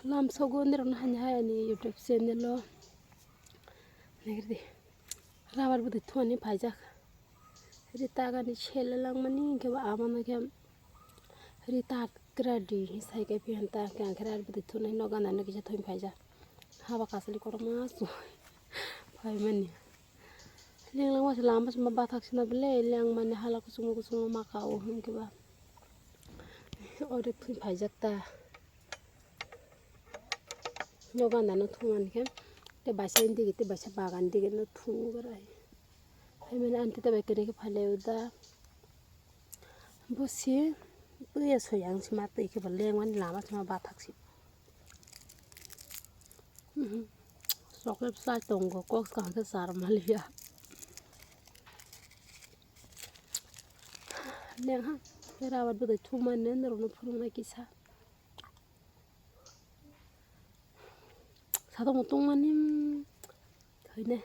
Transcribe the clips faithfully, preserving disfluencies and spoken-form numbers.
Lamsogo nirokno hani hai ani YouTube channel o. Naikhe di. Rabar bwtwi thumani phaijak. Ri tagani sele langmani hinkhe bo amano khe ri ta kra di sai khe phiyan ta khe angkhe rabar bwtwi thunai nok gana no kisa thumi phaijak. Haba kasali korokma su phaimani. Lenglang masa lama sima bathak sina bele lengmani hala kuchungo kuchungo maka o hinkhe ba. Ore thumi phaijak ta. Nogo andano thumani khe tei baisa indigi tei baisa bagan digi no thungo rai. Hai mani anti tei bai kene khe phalai o da. Bo si twi ya soyang sima twi khe bo lengmani lama sima bathak si. Mhm. Chocolate sa tongo kok kaham khe char maliya. Leng ha. Rabar bwtwi thumani norokno phunuknai kisa. Satok mutung mani thwine.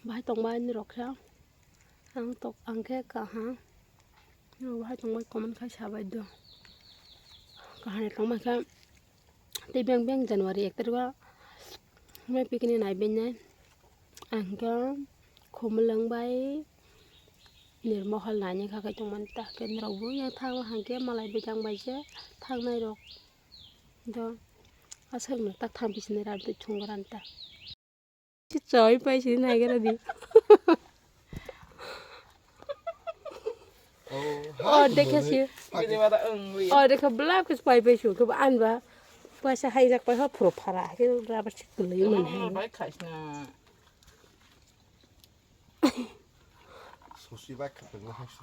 Bahai tongbai ni rok khe ang tok ang khe kaha. Bahai tongbai comment khai sabai do. Kahani tongbai khe tei beng beng January ek tarikh o mai picnic nai bennai. Ang khe Khumulwng bai Nirmohol naini kha khe tongmani ta khe norok bo yang thango hang khe malai bejang bai se thangnai rok do aswk no ta thang bisini rat bai thung ran ta. Choi pai sini nai gara di. Oh, dekha si. Oh, dekha belap khe pai pai su khe an ba paisa hai jak pai ho phuru phara khe rabar si kwlwi mani hai. Bai khaisna. Sosi bai khatung hai su.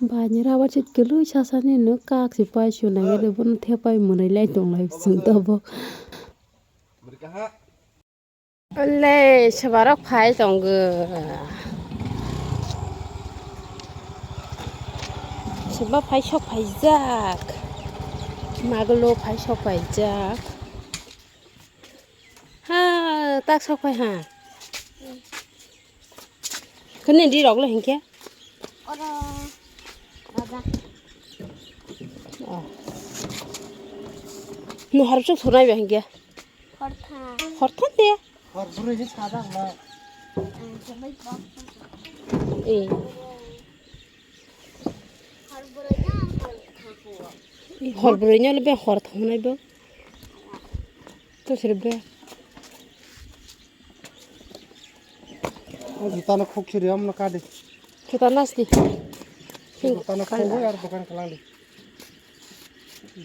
Bani rabar si kwlwi sasani no kak si pai su nai de bono thepai mwnwi lai tong lai sung to bo. Beri kaha. Ole, sebarok phai tongo. Seba phai sok phaijak. Magolo phai sok phaijak. Ha, tak sok phai ha. Kene di rok le hinkhe. Oro raja. Oh. No har chuk thonai ba hinkhe. Hortha. Hortha de. Hor bwrwi ni sajak na. Eh. Hor bwrwi ni ang hor thang ko. Hor bwrwi ni le be hor thongnai bo. To sir be. O juta no khok siri amno ka de. Juta nas di. Juta no khok ar dokan kalang di.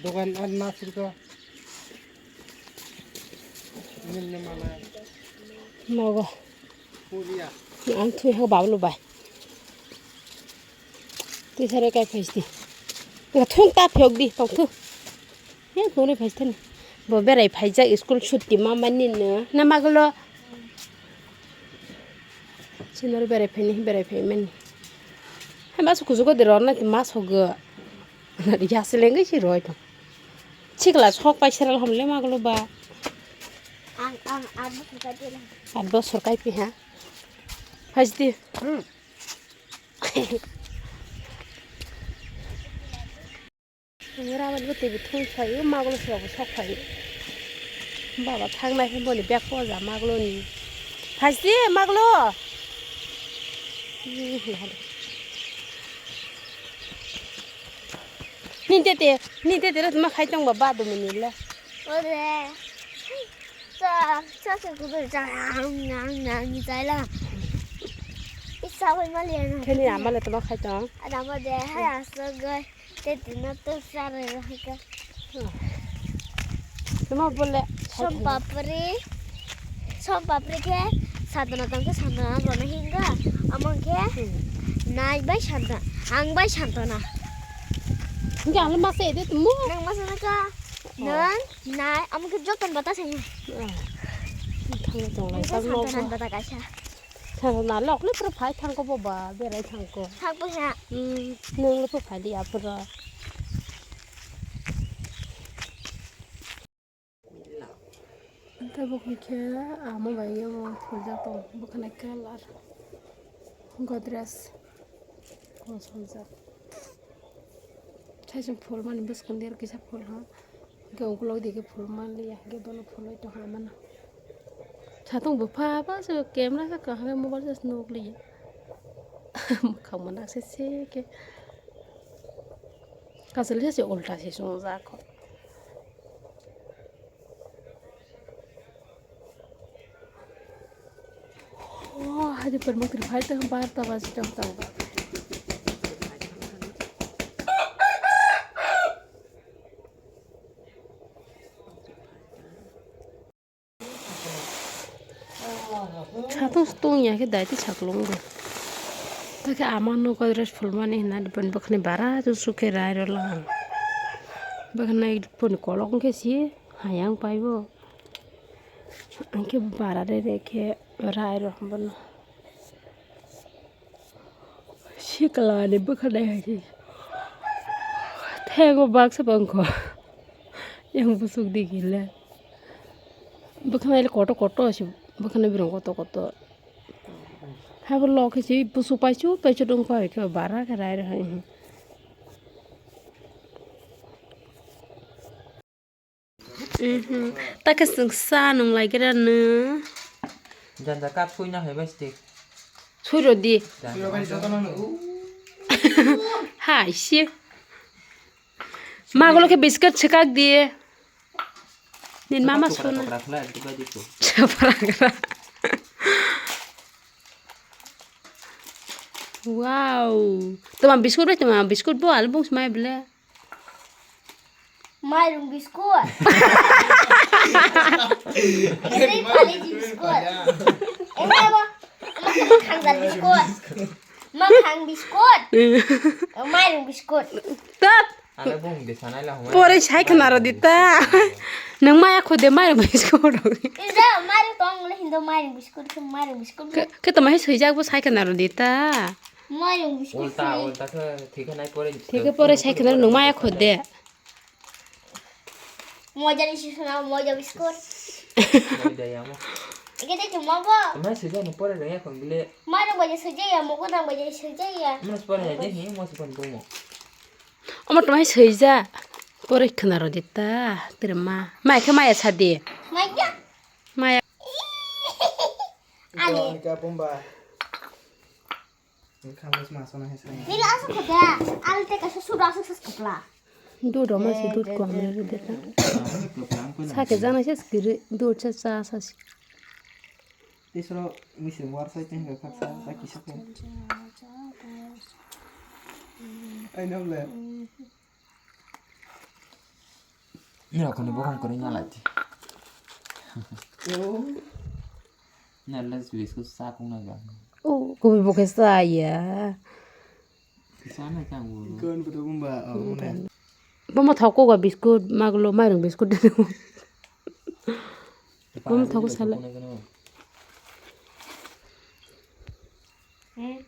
Dogan ar na sirka. Nin ne mana. Nogo. Puria. Ang thui ha bablu bai. Twi sare kai phaisti. Nga thun ta phiyok di tong thu. He thun ri phaisti ni. Bo berai phaijak school chutti ma mani no. Na maglo. Sinor berai phaini berai phaimani. Hai mas kujugo de rona ti mas hogo. Yaseleng si roi tong. Chikla sok pai seral hamle maglo ba. Ang, ang, ang, ang, ang. At bosor kai pi ha. Phajdi. Hmm. Rabat bwtwi bo thung phaio, maglo srok bo sok phaio. Baba thangnai khe boni bag poja maglo ni. Phajdi maglo. Nini tete, nini tete rw tma khai tong ba ba do mani le. Ore. Cha, cha se kudu cha. Nang, nang, nang, ni chai la. Isa bai mali na. Kheni amale tma khai tong. Ada mo de, hai asok goi. Tete na to sare hika. Tuma bole. Som papri. Som papri khe sadana tang khe sadana rona hinga. Amang khe nai bai santa. Ang bai santa na. Hinga ang masa ede tumu. Nang masa na ka. Nang nai amang khe joton bata sanya. Thang tong lai. Ang khe santa nan bata kaisa. Sana na lok le pura phai thangko bo ba berai thangko. Thangko ha. Hmm, nung le pura phai liya pura. Ante bo khe ama bai yo bo thujak tong bo khana colour. Godrej. Songjak. Saichung phul mani bwskang der kisa phul ha. Hwnkhe ukulok digi phul manliya, hwnkhe bono phulwi tongha mano. Satung bupha ba se camera kha kaham mobile se nukliya. Mwkhang mwnakse se khe. Kaisa le se ulta se chwngjak kho. Oh, haji permak ri phai tong bar ta bas tong tong. Satung stung ya khe dai ti saklung bo. Ta khe ama nugo dress phulmani hinna bwkhani bara jusu khe rai rw lang. Bwkhani boni kolok wngkhe si hayang paibo. Hwnkhe bara re re khe rai rw bono. Sikla ni bwkha nai hai se. Thengo baksa bangkho. Yang busuk di gila. Bwkha nai koto koto se. Bwkha nai birong koto koto. Habo lok se busuk paisu paisu dong kho hai khe bara khe rai rw hai. Mhm. Ta khe chwng sa nung lai gra nw. Janja cup sui na hai bai stick. Sui rw di. Janja. Hai si. Magulo khe biscuit swkak di. Nin mama suna. Tokra khwlai, tokra di ko. Chapra gra. Wow. Toma biscuit bai toma biscuit bo album smai bele. Mairung biskut. Ini pali di biskut. Ini apa? Makan khangdan biskut. Makan biskut. Mairung biskut. Tat. Ada bung di sana lah. Pore sai khna ro dita. Nang maya khode mairung biskut. Inda mairung tong le hindo mairung biskut ke mairung biskut. Ke to mai sui jak bo sai khna ro dita. Mairung biskut. Ulta ulta ke thik nai pore. Thik pore sai khna nang maya khode. Moja ni sisana moja biskut. Moja ya mo. Ike te cuma bo. Mai sejak ni pore rengya kon bile. Mari moja sejak ya, mo kona moja sejak ya. Mas pore ya je hi mo sipon bomo. Omo to mai sejak. Pore khna ro dita. Tere ma. Mai khe maya sadi. Maya. Maya. Ani. Ika bomba. Nila asuk khuda, al te kaisa suda asuk sas kapla. Dud roma si dud kom re de ta. Sa ke jana ses kiri dud sa sa sa si. Tisro misi war sai teng ka khaksa ta kisa ko. Ai no le. Ni rok ni bokhong kwrwi nya lai di. Na les biscuit sa kung na ga. O, kubi bo khe sa ya. Sa na kang bo. Kon bo to bumba, oh, mane. Bomo thok ko ga biscuit maglo mairung biscuit. Bomo thok ko sala. Hmm.